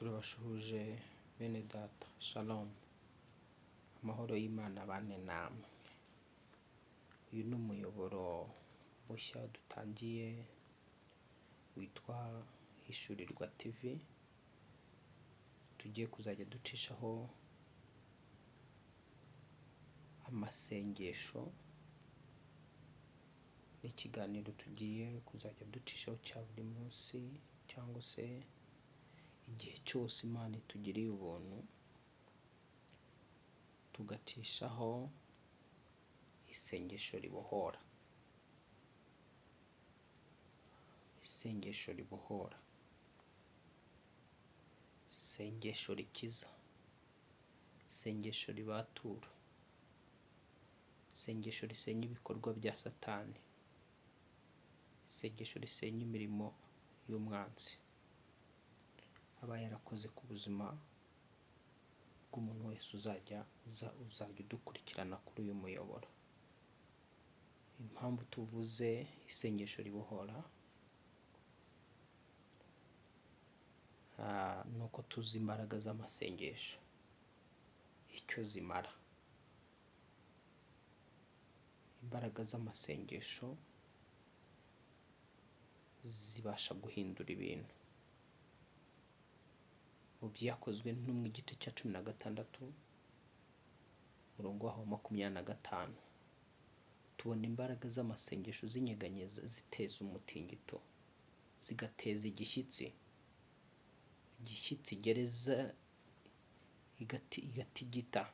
Turabashuhuje bene data, shalom, amahoro y'Imana abane namwe. Uyu ni umuyoboro mushya dutangiye witwa Hishurirwa TV, tugiye kuzajya ducishaho amasengesho n'ikiganiro tugiye kuzajya ducishaho cya buri munsi cyangwa se igihe cyose Imana itugiriye ubuntu, tugacishaho isengesho ribohora, isengesho ribohora, isengesho rikiza, isengesho ribatura, isengesho risenya ibikorwa bya Satani, isengesho risenya imirimo y'umwanzi aba yarakoze ku buzima bw'umuntu wese uzajya udukurikirana kuri uyu muyoboro. Impamvu tuvuze isengesho ribohora ni uko tuzi imbaraga z'amasengesho icyo zimara. Imbaraga z'amasengesho zibasha guhindura ibintu. Mu byakozwe n'intumwa igice cya 16 umurongo waho 25, tubona imbaraga z'amasengesho zinyeganyeza, ziteza umutingito, zigateza igishyitsi, igishyitsi gereza igatigita,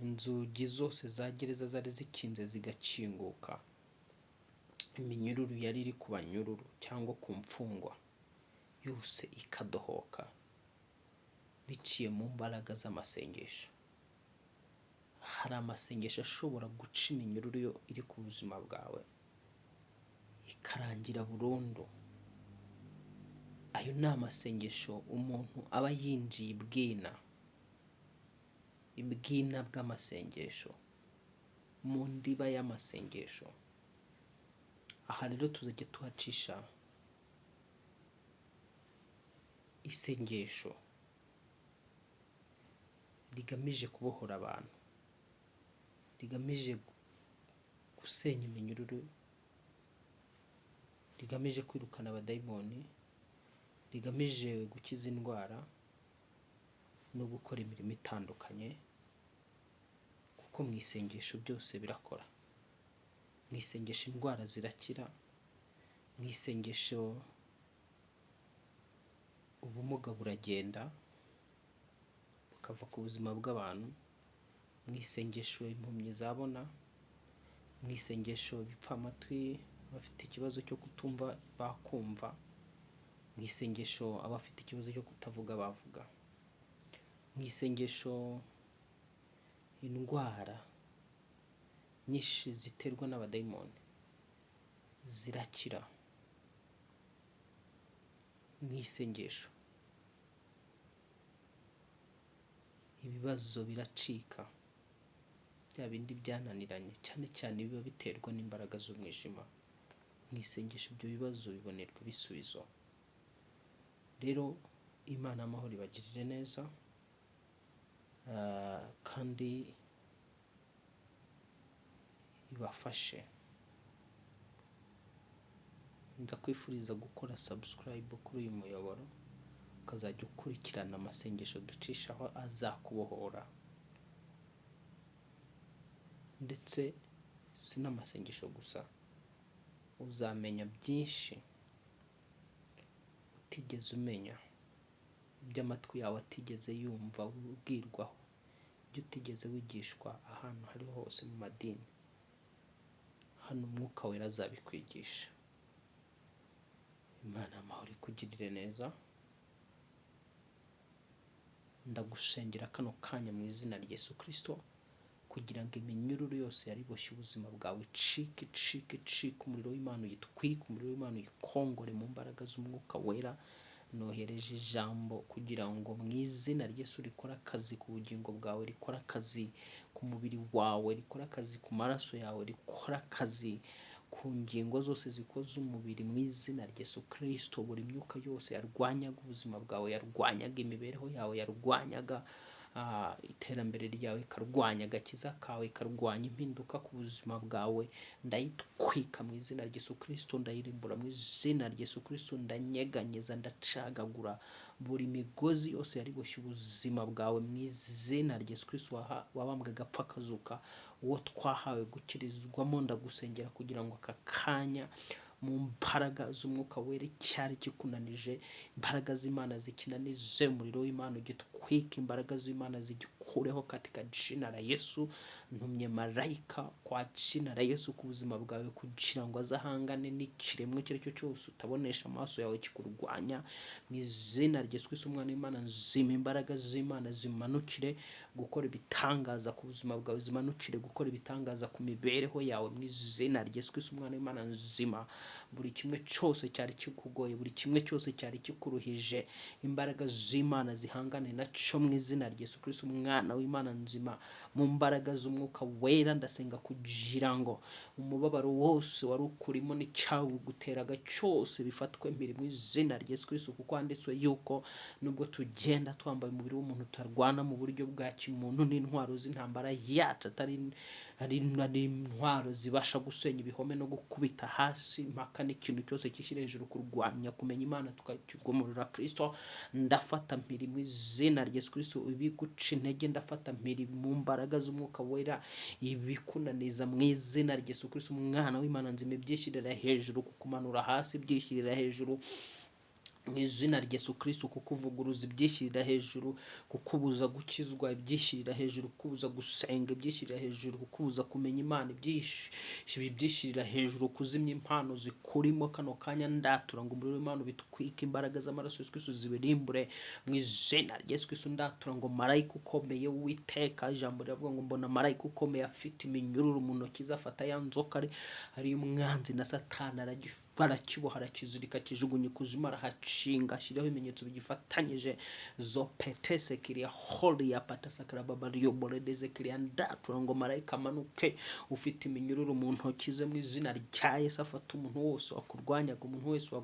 inzugi zose za gereza zari zikinze zigakinguka, iminyururu yari iri ku banyururu cyangwa ku mfungwa yose ikadohoka biciye mu mbaraga z'amasengesho. Hari amasengesho ashobora guca iminyururu yo iri ku buzima bwawe ikarangira burundu. Ayo ni amasengesho umuntu aba yinjiye ibwina, ibwina bw'amasengesho, mu ndiba y'amasengesho. Aha rero tuzajya tuhacisha isengesho rigamije kubohora abantu, rigamije gusenya iminyururu, rigamije kwirukana abadayimoni, rigamije gukiza indwara no gukora imirimo itandukanye, kuko mu isengesho byose birakora. Mu isengesho indwara zirakira, mu isengesho ubumuga buragenda bukava ku buzima bw'abantu, mu isengesho impumyi zabona, mu isengesho ibipfamatwi bafite ikibazo cyo kutumva bakumva, mu isengesho abafite ikibazo cyo kutavuga bavuga, mu isengesho indwara nyinshi ziterwa n'abadayimoni zirakira, mu isengesho ibibazo biracika, bya bindi byananiranye cyane cyane biba biterwa n'imbaraga z'umwijima. Mu isengesho ibyo bibazo bibonerwa ibisubizo. Rero Imana amahoro ibagirire neza, kandi ibafashe. Ndakwifuriza gukora subscribe kuri uyu muyoboro, ukazajya ukurikirana amasengesho ducishaho azakubohora, ndetse si n'amasengesho gusa, uzamenya byinshi utigeze umenya, ibyo amatwi yawe atigeze yumva ubwirwaho, ibyo utigeze wigishwa ahantu hari hose mu madini. Hano umwuka wera azabikwigisha. Imana amahoro ikugirire neza. Ndagusengera kano kanya mu izina rya Yesu Kristo, kugira ngo iminyururu yose yari iboshye ubuzima bwawe icike, icike, icike, umuriro w'Imana uyitwike, umuriro w'Imana uyikongore mu mbaraga z'umwuka wera. Nohereje ijambo kugira ngo mu izina rya Yesu rikore akazi ku bugingo bwawe, rikore akazi ku mubiri wawe, rikore akazi ku maraso yawe, rikore akazi Ku ngingo zose zikoze umubiri, mu izina rya Yesu Kirisito, buri myuka yose yarwanyaga ubuzima bwawe, yarwanyaga imibereho yawe, yarwanyaga iterambere ryawe, ikarwanya agakiza kawe, ikarwanya impinduka ku buzima bwawe, ndayitwika mu izina rya Yesu Kirisito, ndayirimbura mu izina rya Yesu Kirisito. Ndanyeganyeza, ndacagagura buri migozi yose yariboshye ubuzima bwawe mu izina rya Yesu Kirisito wabambwe agapfa akazuka, uwo twahawe gukirizwamo. Ndagusengera kugira ngo aka kanya, mu mbaraga z'Umwuka Wera, icyari kikunanije imbaraga z'Imana zikinanize, umuriro w'Imana ugitwika, imbaraga z'Imana zigikureho katika jina la Yesu. Ntumye marayika kwa jina la Yesu ku buzima bwawe kugira ngo azahangane n'ikiremwa icyo ari cyo cyose utabonesha amaso yawe kikurwanya, mu izina rya Yesu Kristo, Umwana w'Imana nzima. Imbaraga z'Imana zimanukire gukora ibitangaza ku buzima bwawe, zimanukire gukora ibitangaza ku mibereho yawe, mu izina rya Yesu Kristo, Umwana w'Imana nzima. Buri kimwe cyose cyari kikugoye, buri kimwe cyose cyari kikuruhije, imbaraga z'Imana zihangane nacyo mu izina rya Yesu Kristo, Umwana w'Imana nzima. Mu mbaraga z'Umwuka Wera, ndasenga kugira ngo umubabaro wose wari ukurimo n'icyawuguteraga cyose bifatwe mpiri mu izina rya Yesu Kristo, kuko handitswe yuko nubwo tugenda twambaye umubiri w'umuntu, tutarwana mu buryo bwa kimuntu, n'intwaro z'intambara yacu atari ari intwaro zibasha gusenya ibihome no gukubita hasi impaka n'ikintu cyose kishyira hejuru kurwanya kumenya Imana, tukakigomorora Kristo. Ndafata mpiri mu izina rya Yesu Kristo ibiguca intege, ndafata mpiri mu mbaraga z'Umwuka Wera ibikunaniza mu izina rya Yesu Kristo, Umwana w'Imana nzima, ibyishyirira hejuru kukumanura hasi, ibyishyirira hejuru mu izina rya Yesu Kristo kukuvuguruza, ibyishyirira hejuru kukubuza gukizwa, ibyishyirira hejuru kukubuza gusenga, ibyishyirira hejuru kukubuza kumenya Imana, ibyishyirira hejuru kuzimya impano zikurimo kano kanya, ndatura ngo umuriro w'Imana bitwike, imbaraga z'amaraso Yesu Kristo zibirimbure mu izina rya Yesu Kristo. Ndatura ngo marayika ukomeye w'Uwiteka, ijambo riravuga ngo mbona marayika ukomeye afite iminyururu mu ntoki ze, afata ya nzoka ari umwanzi na Satani, arakiboha, arakizirika, akijugunya ikuzimu, arahacinga, ashyiraho ibimenyetso bigifatanyije. Zopetese kiriya horiya patasakara babariyoboredeze kiriya. Ndatura ngo marayika amanuke ufite iminyururu mu ntoki ze mu izina rya Yesu, afata umuntu wose wakurwanyaga, umuntu wese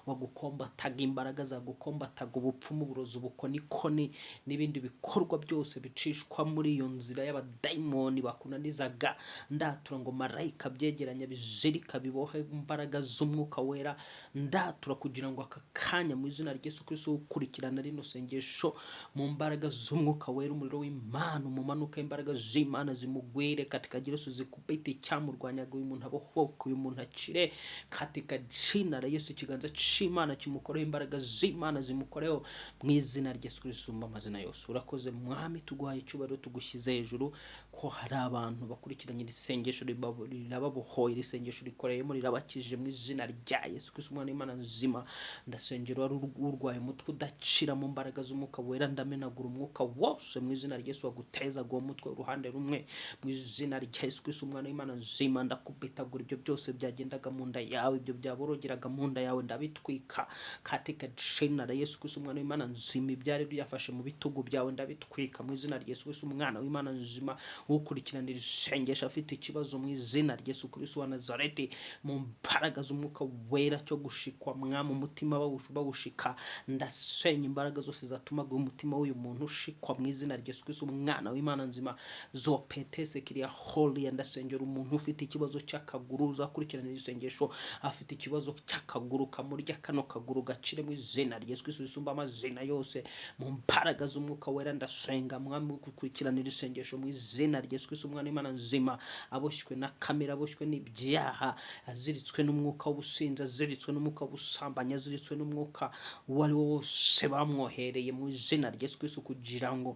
wagukombataga, imbaraga zagukombataga, ubupfumu, uburozi, ubukonikoni n'ibindi bikorwa byose bicishwa muri iyo nzira y'abadayimoni bakunanizaga. Ndatura ngo marayika byegeranya, bizirika, bibohe imbaraga z'Umwuka Wera. Ndatura kugira ngo aka kanya, mu izina rya Yesu Kristo, ukurikirana rino sengesho, mu mbaraga z'Umwuka Wera, umuriro w'Imana umumanuka, imbaraga z'Imana zimugwire katika Yesu, zikubite icyamurwanyaga, uyu muntu abohoke, uyu muntu akire katika jina la Yesu. Ikiganza c'Imana kimukoreho, imbaraga z'Imana zimukoreho mu izina rya Yesu Kristo usumba amazina yose. Urakoze Mwami, tuguhaye icyubahiro, tugushyize hejuru ko hari abantu bakurikiranye iri sengesho, rirababohoye, iri sengesho rikoreyemo rirabakijije mu izina rya Yesu Kristo, Umwana w'Imana nzima. Ndasengera wari urwaye umutwe udacira, mu mbaraga z'Umwuka Wera ndamenagura umwuka wose mu izina rya Yesu wagutezaga uwo mutwe uruhande rumwe, mu izina rya Yesu Kristo, Umwana w'Imana nzima. Ndakubitagura ibyo byose byagendaga mu nda yawe, ibyo byaborogeraga mu nda yawe, ndabitwika katika jina la Yesu Kristo, Umwana w'Imana nzima. Ibyari byafashe mu bitugu byawe ndabitwika mu izina rya Yesu Kristo, Umwana w'Imana nzima. Ukurikiranira isengesho afite ikibazo, mu izina rya Yesu Kristo wa Nazareti, mu mbaraga z'Umwuka Wera, cyo gushikwa mwami umutima bawushika, ndasenya imbaraga zose zatumaga umutima w'uyu muntu ushikwa mu izina rya Yesu Kristo, Umwana w'Imana nzima. Zopetese kiriya holiya. Ndasengera umuntu ufite ikibazo cy'akaguru, uzakurikiranira isengesho afite ikibazo cy'akaguru kamurya, kano kaguru gacire mu izina rya Yesu Kristo risumba amazina yose. Mu mbaraga z'Umwuka Wera ndasenga, Mwami, gukurikiranira isengesho mu izina rya Yesu Kristo, Umwana w'Imana nzima, aboshywe na kamere, aboshywe n'ibyaha, aziritswe n'umwuka w'ubusinzi, aziritswe n'umwuka w'ubusambanyi, aziritswe n'umwuka uwo ari wo wose bamwohereye, mu izina rya Yesu Kristo kugira ngo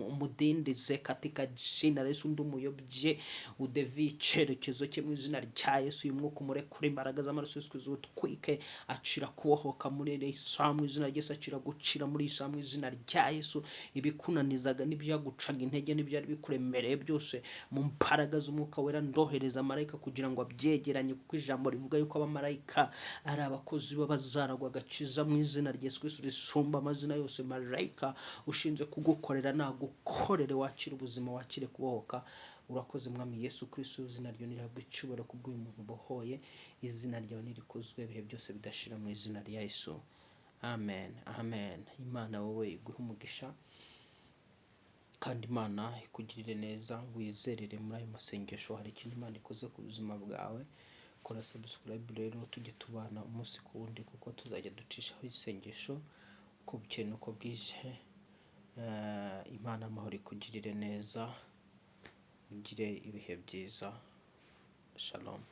umudindize, katika jina la Yesu, undi umuyobye, udeviye icyerekezo cye, mu izina rya Yesu uyu mwuka umurekure, imbaraga z'amaraso Yesu Kristo utwike. Acira kubohoka muri iri saha mu izina rya Yesu, acira gucira muri iyi saha mu izina rya Yesu. Ibikunanizaga n'ibyagucaga intege n'ibyari bikuremereye byose, mu mbaraga z'Umwuka Wera ndohereza marayika kugira ngo abyegeranye, kuko ijambo rivuga yuko abamarayika ari abakozi b'abazaragwa agakiza, mu izina rya Yesu Kristo risumba amazina yose. Marayika ushinzwe kugukorera nagukorere, wakire ubuzima, wakire kubohoka. Urakoze, Mwami Yesu Kristo, izina ryawe nirihabwe icyubahiro kubw'uyu muntu ubohoye. Izina ryawe nirikuzwe ibihe byose bidashira, mu izina rya Yesu, amen, amen. Imana wowe iguhe umugisha, kandi Imana ikugirire neza. Wizerere muri ayo masengesho, hari ikintu Imana ikoze ku buzima bwawe. Kora subscribe rero, tujye tubana umunsi ku wundi, kuko tuzajya ducishaho isengesho uko bukeye n'uko bwije. Imana amahoro ikugirire neza, ugire ibihe byiza. Shalom.